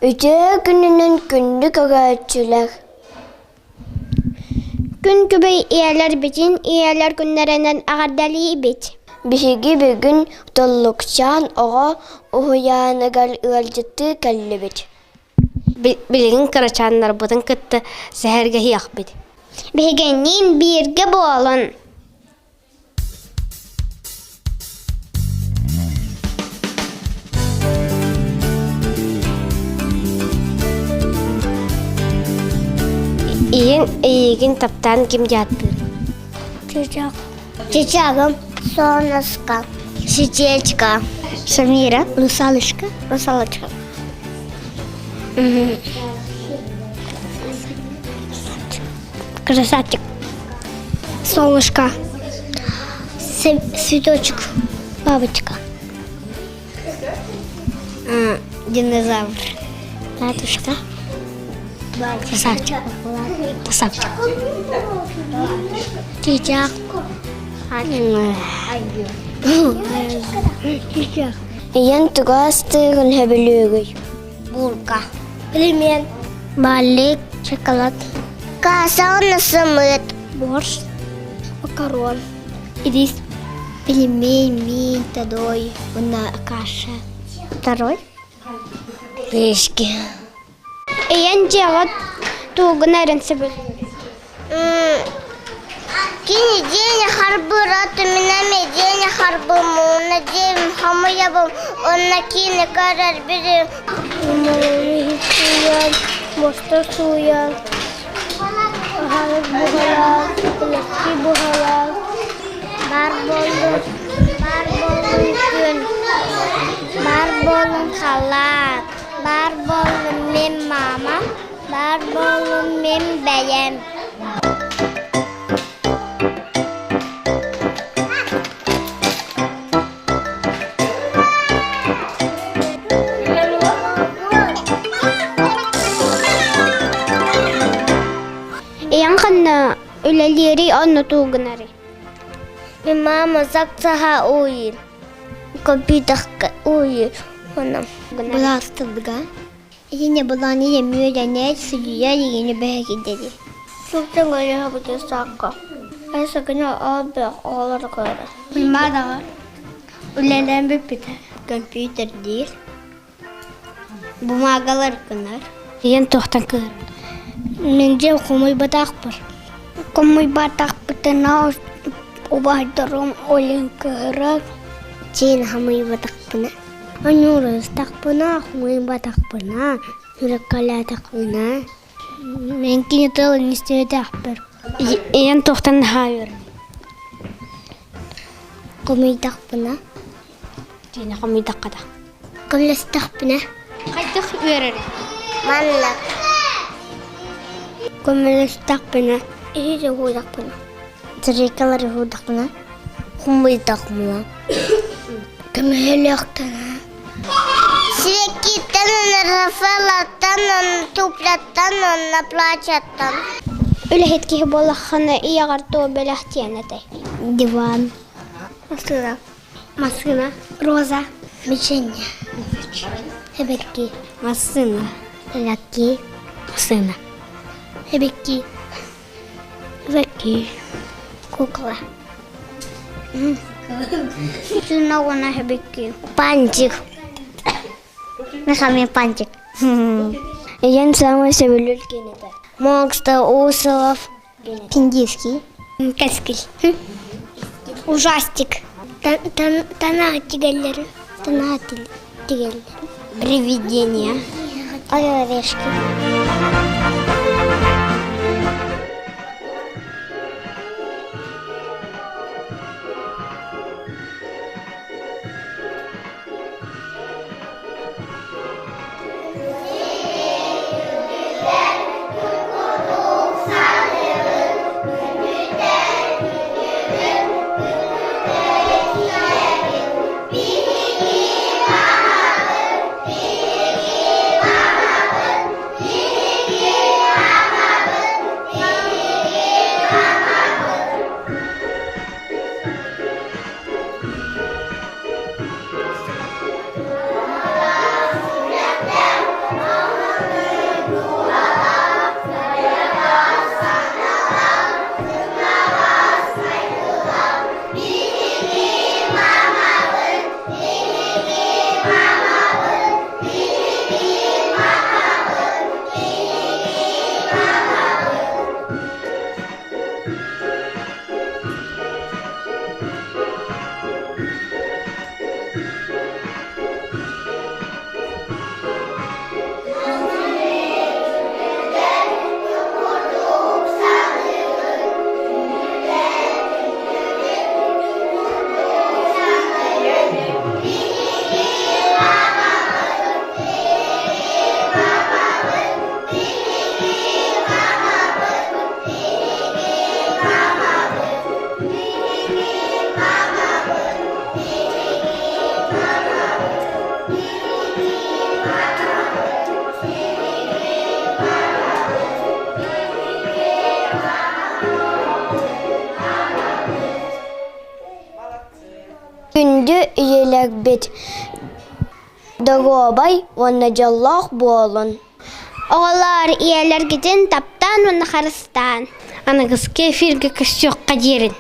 Үтүө күнүнэн күндү көрөөччүлэр! Күн күбэй ийэлэрбитин ийэлэр күннэринэн эҕэрдэлиибит. Биһиги бүгүн Туллукчаан оҕо уһуйааныгар ыалдьыттыы кэллибит. Билигин кырачааннарбытын кытта сэһэргэһиэхпит. Биһигинниин бииргэ буолун. Ийэҥ эйиигин таптаан ким дьааттыыр? Чычах. Чычагым. Солнышко. Сетечка. Самира. Русалочка. Русалочка. Красавчик. Солнышко. Цветочек. Бабочка. Динозавр. Ладушка. Красавчик. Красавчик. Чичах. Чичах. Ийэҥ тугу астыырын сөбүлүүгүй? Булка. Пельмен. Балык, шоколад. Каша сымыт. Борщ. Макарон. Рис. Пельмень, мин, тадой. Уна каша. Второй. Пирожки. Ийэн дьиэҕэ тугун эрэн сөбүлүүр? Кини дьиэни харбыыр отуминами дьиэни харбымууна дьиэм хомуйабым уонна киини көрөр билим Сууйан, муоста сууйан, аһылык буһаран, өлөккү буһаран, бар буоллун, бар буоллун күн, бар буоллун халлаан, бар буоллун мин маама, Баар буоллун мин бэйэм. Ийэҥ ханна үлэлиирий онно туу гынарый? Мин мама саксаха уйун. Компьютерка уйун. Онно былаастырга. Итиннэ былаан ийэм үөрэнэр, суруйар игини бэһэкийдэри. Суптан көрөһөбүтэ саакка. Айсакына аабы оҕолор көрө. Маадаҕа үлэлээн бүппүтэ. Компьютер диир. Бумагалар гынар. Ийэм туохтан кыһар? Мин дьиэм хомуйбатахпыр. Хомуйбатахпытына убайдарым олен кыһырар. Дьиэн хомуйбатахпына. Анньуурустахпына, хомуйбатахпына, сүрэккэлээтэхпинэ, мин кини тылын истибэтэхпэр. Ийэм туохтан наһаа Хомуйдахпына. Дьиэни хомуйдахха да. Көмөлөстөхпүнэ. Хайдах үөрэр? Манна. Көмөлөстөхпүнэ. Иһи уһуйдахпына. Тарелкалары уһуйдахпына. Хомуйдахпына. Көмөлөөхтөнө. Сирэккиттэн Рафаэлаттан туплаттан уонна плачаттан. Үлэһит киһи буоллаххына ийэҕэр туох бэлэхтиэн этэй? Диван. Массыына. Массыына. Роза. Печенье. Эбэкки. Массыына. Эбэкки. Массыына. Эбэкки. Эбэкки. Кукла. Сына уонна эбэкки. Пантик. Мехами пантик. Ийэм саамай сөбүлүүр киинэтэ. Монстр Усов. Индийский. Кэскил. Ужастик. Тана тигэллери. Тана тигэллери. Привидение. Орешки. Күндү ийэлэрбит доруобай уонна дьоллоох буолун! Оҕолоор, ийэлэргитин таптаан уонна харыстаан. Аныгыскы эфиргэ көрсүөххэ диэрин.